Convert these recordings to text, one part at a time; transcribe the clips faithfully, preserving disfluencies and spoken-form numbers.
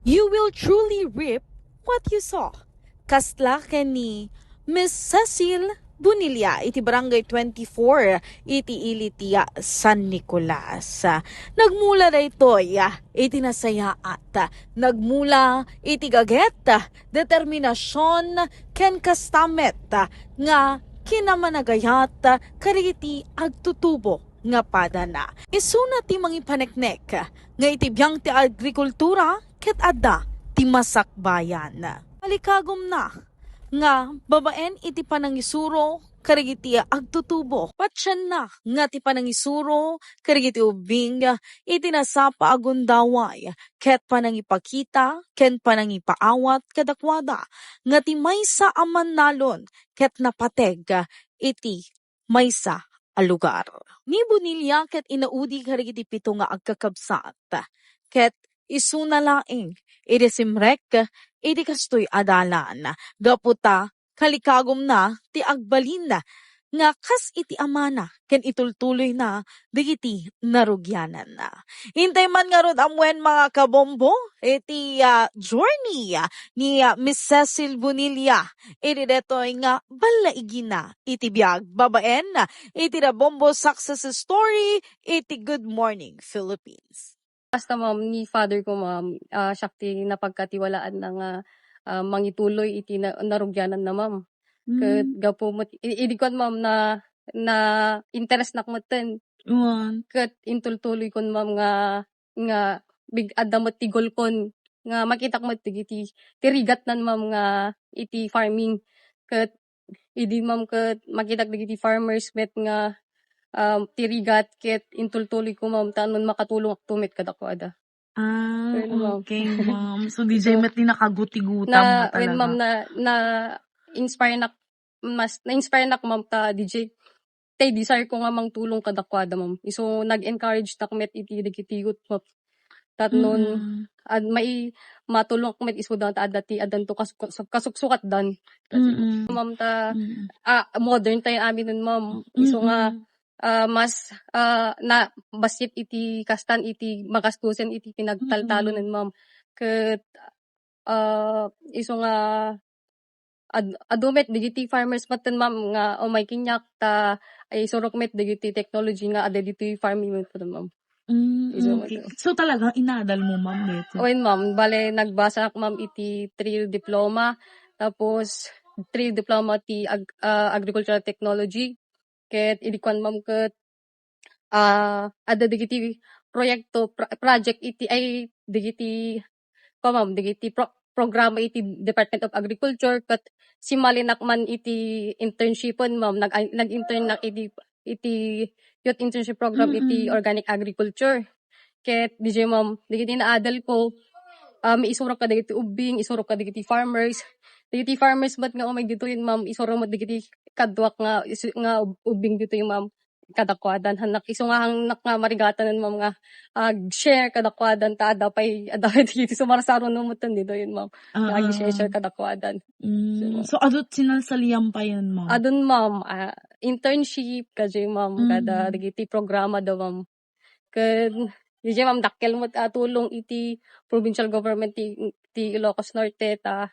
You will truly reap what you sow. Kasla ken ni Miss Cecil Bonilla iti Barangay twenty-four iti Ilitia, San Nicolas. Nagmula daytoy iti nasayaat. Nagmula iti gaget, determinasion, ken kasta met nga kinamanagayat kadagiti agtutubo nga padana. Isuna ti mangipaneknek nga iti biang ti agrikultura ket adda ti masakbayan. Malikagumna nga babaen iti panangisuro kadagiti agtutubo, patienna nga ti panangisuro kadagiti ubbing iti nasapa a gundaway ket panangipakita ken panangipaawat kadakuada nga ti maysa a mannalon ket napateg iti maysa a lugar. Ni Bonilla ket inaudi kadagiti pito nga agkakabsat, ket isuna laeng idi simrek iti kastoy a dalan, gapu ta kalikagumna ti agbalin nga kas iti amana ken itultuloyna dagiti narugiananna. Intay man ngarud amuen, mga kabombo, iti, ah, journey, ah, ni, ah, Miss Cecil Bonilla idi detoy nga ballaigina iti biag babaen iti The Bombo Success Story iti Good Morning Philippines. Basta, ma'am, ni father ko, ma'am, ah, siak ti napagkatiwalaanna nga, ah, mangituloy iti na-, narugiananna, ma'am. Ket gapu met, i-, idi kuan, ma'am, na, na-interestnak metten. Ket intultuloykon, ma'am, nga, nga big-, adda met ti goalkon nga makitak met dagiti ti rigatnan, ma'am, nga iti farming. Ket idi, ma'am, ket makitak dagiti farmers met nga, um, ti rigat ket intultuloyko, ma'am, ta ania makatulongakto met kadakuada. Ah, okay, ma'am. So, D J met ti nakaguti-gutam na talaga. Wen, ma'am, na, na-inspire nak, mas na-inspire nak, ma'am, ta D J, tay desire ko nga mangtulong kadakuada, ma'am. Isu nag-encourage tak met iti dagiti youth, ma'am. Tapno, ad-, mai-, matulongak met isuda ta adda ti, addanto kas-, kas-, kasuksukatdan. Kasi, ma'am, ta, ah, modern tayo aminen, ma'am. Isu nga, ah, mas, ah, na, bassit iti kastan iti magastusen iti pinagtaltalonen, ma'am. Ket, ah, isu nga ad-, adu met dagiti farmers metten, ma'am, nga umay kaniak ta isurok met dagiti technology nga adda ditoy farming metten, ma'am. Mm, isu okay. So, talagang inadal mo, ma'am, dito? Wen, ma'am. Bale, nagbasak, ma'am, iti three-year diploma. Tapos, three-year diploma ti ag-, ah, agricultural technology. Ket idi kuan, ma'am, ket, ah, adda dagiti proyekto, pro-, project iti, ay, dagiti, kuan, ma'am, dagiti pro-, programa iti Department of Agriculture, ket simmalinak man iti internshipen, ma'am. Nag-, nag-intern nak iti, iti youth internship program iti organic agriculture. Ket D J, ma'am, dagiti naadal ko, ah, maisurok kadagiti ubbing, isurok kadagiti farmers. Dagiti farmers met nga umay ditoy, ma'am, isurok met dagiti kaduak nga isu-, nga ub-, ubbing ditoy, ma'am, kadakuadan. Hannak isu nga hannak nga marigatanen, ma'am, nga ag-share kadakuadan ta adda pay, adda pay dagiti sumarsaruno metten ditoy, ma'am. Nga ag-share-share kadakuadan. So, adu ti sinalsalian pay, ma'am? Adun, ma'am, ah, internship, kastoy, ma'am, kada dagiti programa da, ma'am. Ken, D J, ma'am, dakkel met a tulong iti provincial government ti, ti Ilocos Norte ta,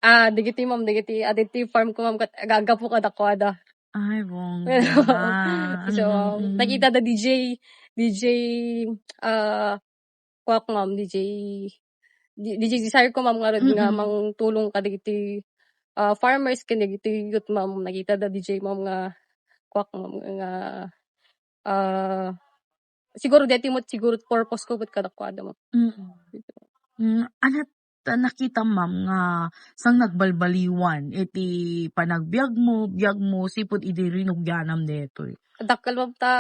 ah, dagiti, ma'am, dagiti, ah, dagiti farm ko, ma'am, ket agagapu kadakuada. Ay, bongga. So, nakita da D J, D J, ah, kuak, ma'am, D J, D-, D J desire ko, ma'am, ngarud nga mangtulong kadagiti, ah, farmers ken dagiti youth, ma'am. Nakita da D J, ma'am, nga kuak, ma'am, nga ah, siguro daytoy met siguro purpose ko ket kadakuada, ma'am. Mm. Mm, ania ta nakita, ma'am, nga saan nagbalbaliwan iti panagbiagmo, biagmo, sipud idi rinugianam daytoy? Dakkel, ma'am, ta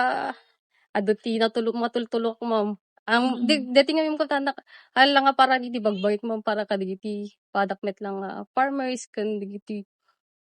adu ti natulok, matultulok, ma'am. Ang, di, daytoy nga, ma'am, ko ta nak-, hala nga para iti bagbagik, ma'am, para kadagiti padak met lang nga farmers ken dagiti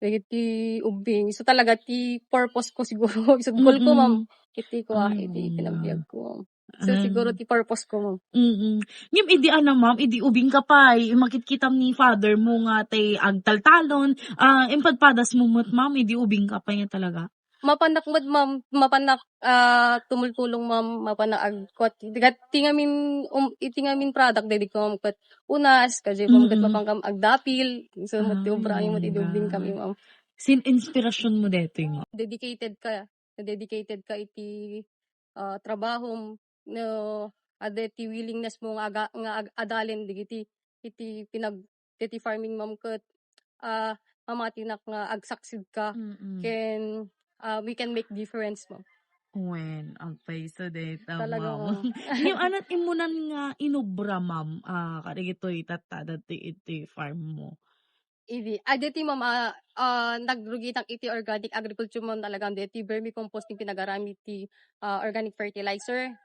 dagiti ubbing. So, talaga ti purpose ko siguro, isu goal ko, ma'am. Iti kua, iti panagbiag ko, ma'am. So, siguro ti purpose ko, ma'am. Mm. Ngem idi ania, ma'am, idi ubing ka pay, makitkitam ni father mo nga tay agtaltalon, ah, impadpadas mo met, ma'am, idi ubing ka pay nga talaga? Mapanak met, ma'am, mapanak, ah, tumultulong, ma'am, mapanak agkuat. Iti gat-, ti ngamin, um, iti ngamin product, daydi ko, ma'am, ket unas, kadi, ma'am, ket Mm-mm. mapankam agdapil. So, met ti Ah, obra, met ti ang dubbing kami, ganda. Ma'am. Sin inspirasyon mo daytoy, ma'am? Dedicated ka, dedicated ka iti, ah, trabahom, no, adda ti willingness mo nga aga-, nga ag-, adalen dagiti, iti pinag-, iti farming, ma'am, ket, ah, mamatinak nga ag-succeed ka. Mm-mm. Ken, ah, we can make difference, ma'am. Wen, agpayso dayta, Talaga, ma'am. Ma'am. Ngem, ania't immunan nga inobra, ma'am, ah, kadagitoy tatta, dati iti farm mo? Idi, ah, dati, ma'am, ah, ah, nagrugitak iti organic agriculture, ma'am, talaga, dati vermicomposting pinagaramid ti, ah, organic fertilizer.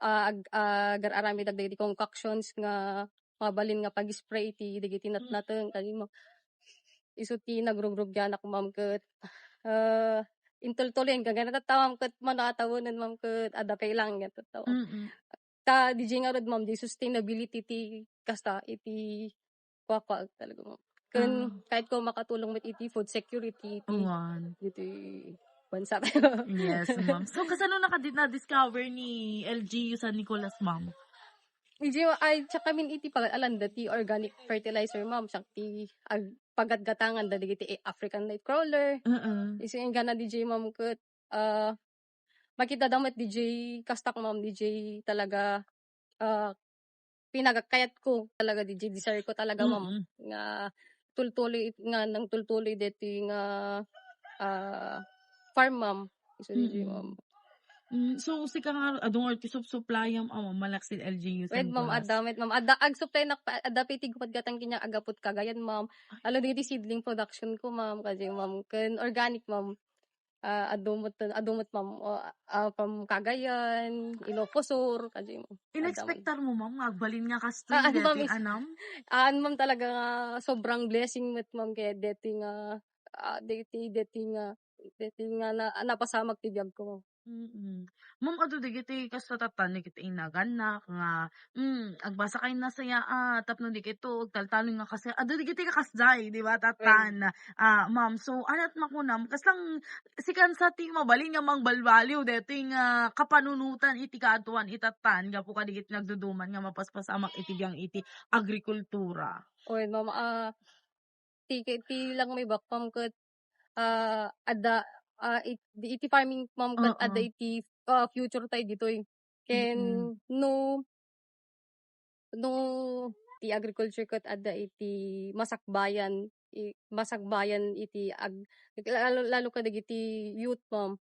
Ah, ag-, ah, agar-aramid dagiti concoctions nga mabalin nga pag-spray iti dagiti Mm. natnateng, kadi, ma'am. Isu ti nagrugrugianak, ma'am, ket, ah, intultuloyen, gagana tatta, ma'am, ket mano a tawenan, ma'am, ket adda pay lang, gagana tatta, ma'am. Mm. Ta, diay ngarud, ma'am, di sustainability ti kasta, iti kuakua talaga, ma'am. Ken Ah. kahit ko makatulong met iti food security, iti, Awan. iti bansa tayo. Yes, ma'am. So, kasano na kadi na-discover ni L G U San Nicolas, ma'am? Diay, ay, tsaka min iti pag-alanda ti organic fertilizer, ma'am. Siak ti ag-, pagatgatangan da dagiti African nightcrawler. Mm-mm. Isu inggana diay, ma'am, ket, ah, makita da met diay kastak, ma'am, diay talaga, ah, pinagkayat ko talaga, diay desire ko talaga, ma'am, Mm-mm. nga tultuloy it-, nga nangtultuloy deti nga, ah, farm, ma'am. Isu diay, Mm-mm. ma'am. Mm, so, sika nga, adu nga ti supsuplayan, ah, ma'am, malaksid L G U San Nicolas? Wait, ma'am, adda met, ma'am. Adda, agsuplaynak pa, adda pay ti gupadgatang kaniak a gapu ti kagayan, ma'am. Ay. Alo, dagiti seedling production ko, ma'am, kadi, ma'am, ken organic, ma'am. Ah, adu met, adu met, ma'am, ah, ah, from Cagayan, Ilocos Sur, kadi, ma'am. Adda, ma'am. Inexpectar mo, ma'am, nga agbalin nga kastoy Ah, ano, deti ma'am, is-, anam? Ah, ano, ma'am, talaga nga sobrang blessing met, ma'am, kaya deti nga, ah, deti, deti nga, deti nga na, napasamak ti biag ko, ma'am. Mm. Ma'am, adu dagiti kasta tatta, dagiti inagannak nga, mm, agbasa kayo na saya, ah, tapno dagito, agtaltalon nga kasi, adu dagiti nga kasdiay, di ba, tatta? Right. Ah, ma'am, so, ania't makunam, kaslang, sikan sa ti mabalin nga mangbalbaliw, deti nga kapanunotan iti kaadtoan itatta, gapu kadagiti nagduduman nga mapaspasamak iti biang iti agrikultura. Oy, ma'am, ah, ti, ti lang may back, ma'am, ket, ah, adda, ah, it-, iti farming, ma'am, ket Oo. adda iti, ah, future tayo ditoy. Ken Mm. no, no ti agriculture ket adda iti masakbayan, i-, masakbayan iti ag-, lalo, lalo kadagiti youth, ma'am.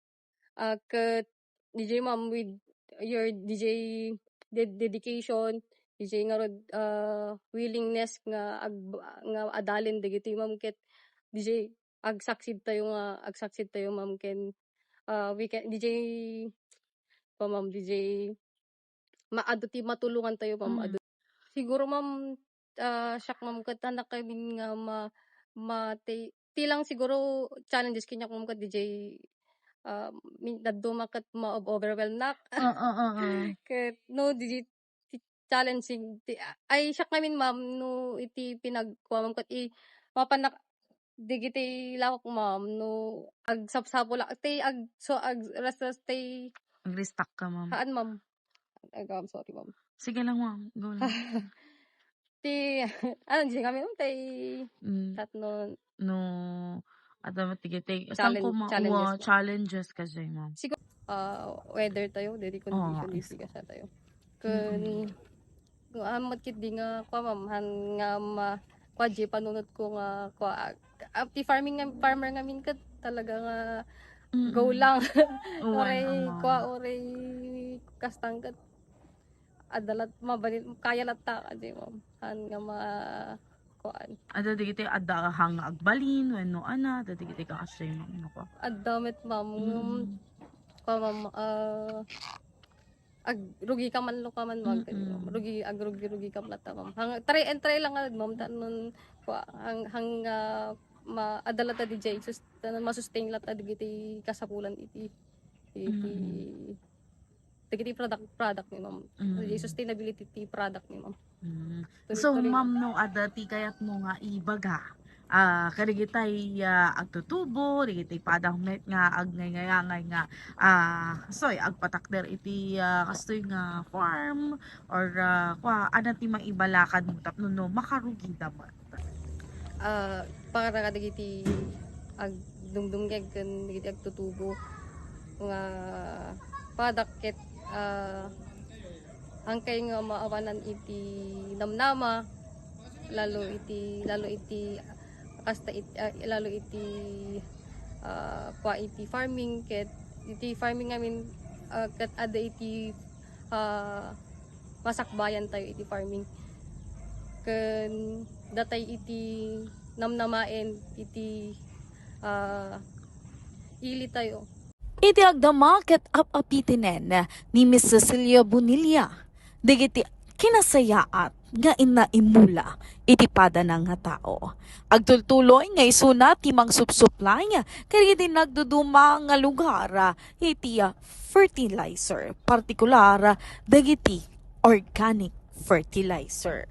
Ah, ket diay, ma'am, with your diay ded-, dedication, diay ngarud, ah, willingness nga ag-, nga adalen dagiti, ma'am, ket diay ag-succeed tayo nga, ag-succeed tayo, ma'am, ken, ah, we can, diay, pa, ma'am, diay ma-, adu ti matulongan tayo, ma'am, Mm. adu. Siguro, ma'am, ah, siak, ma'am, ket anak kami nga ma-, ma-, ti, ti lang siguro challenges kaniak, ma'am, ket diay, ah, min-, dadduma ket ma-overwhelm nak. Oo, oo. Ket no, diay ti challenging, ti, ay, siak ngamin, ma'am, no iti pinagkuan, ma'am, ket i-, mapanak dagiti lawak, ma'am, no agsapsapulak, ti ag-, so, ag-, ras-, ras-, ti Ag-restock ka, ma'am. Haan, ma'am. Ag-, I'm sorry, ma'am. Sige lang, ma'am. Go lang. Ti, ano, diay kami, ma'am, ti Mm. tatlo. No, adda met dagiti, saan Challenge-, ko ma-, challenges, wa-, ma'am. Challenges kasi, ma'am. Siguro, ah, weather tayo, diri Oo, condition, is- diri kasi tayo. Kun, Mm. kun amat kit di nga, kwa, ma'am, han nga ma-, kwa, di panunot ko nga, kwa, ah, ti farming nga, farmer ngamin ket talaga nga Mm. go lang. Uwan, Uray, ama. Kwa, uray kastang ket adda lat-, mabalin, kaya latta, kadi, ma'am. Han nga ma-, kuan. Adda dagiti adda hang nga agbalin, wenno ana, adda dagiti kakasdiay, ma'am, no, kwa? Adda met, ma'am. Mm. Kwa, ma'am, ah, agrugi ka man, lo ka man, ma'am, kadi, ma'am. Mm-mm. Rugi, agrugi-rugi ka man latta, ma'am. Hang, try and try lang, ah, ma'am, ta nun, kwa, hang, hang, ah, ma-, adda latta diay, sus-, ta-, masustain latta dagiti kasapulan iti, iti, Mm. dagiti product, product mi, ma'am. Mm. Dagiti sustainability ti product mi, ma'am. Mm. Tuloy-tuloy. So, ma'am, no, adda ti kayatmo nga ibaga Ah, kadagitay, ah, agtutubo, dagitay padang met nga agngayngayangay nga, ah, kastoy, agpatakder iti, ah, kastoy nga farm or, ah, kua, adda ti maibalakadmo tapno no makarugida met. Ah, para kadagiti agdumdumngeg ken dagiti agtutubo nga padak ket, ah, angkay nga maawanan iti namnama, lalo iti, lalo iti, kasta it-, ah, lalo iti, ah, kua iti farming ket iti farming amin, ah, ket adda iti, ah, masakbayan tayo iti farming. Ken datay iti namnamaen iti, ah, ili tayo. Iti agdama ket ap-apitenen ni Miss Cecilia Bonilla dagiti kinasayaat nga inna immula iti padana nga tao. Agtultuloy nga isuna ti mangsupsuplay kadagiti nagduduma nga lugar iti, ah, fertilizer, partikular dagiti organic fertilizer.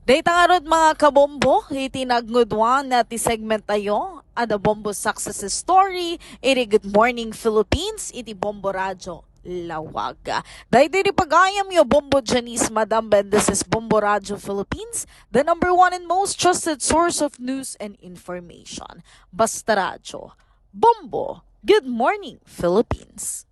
Dayta ngarud, mga kabombo, iti nagngudwan ti segment tayo, adda Bombo Success Story, iti Good Morning Philippines, iti Bombo Radio Lawag. Daytoy ti pagayamyo, Bombo Janice Madamben. This is Bombo Radio Philippines, the number one and most trusted source of news and information. Basta Radio, Bombo, Good Morning Philippines.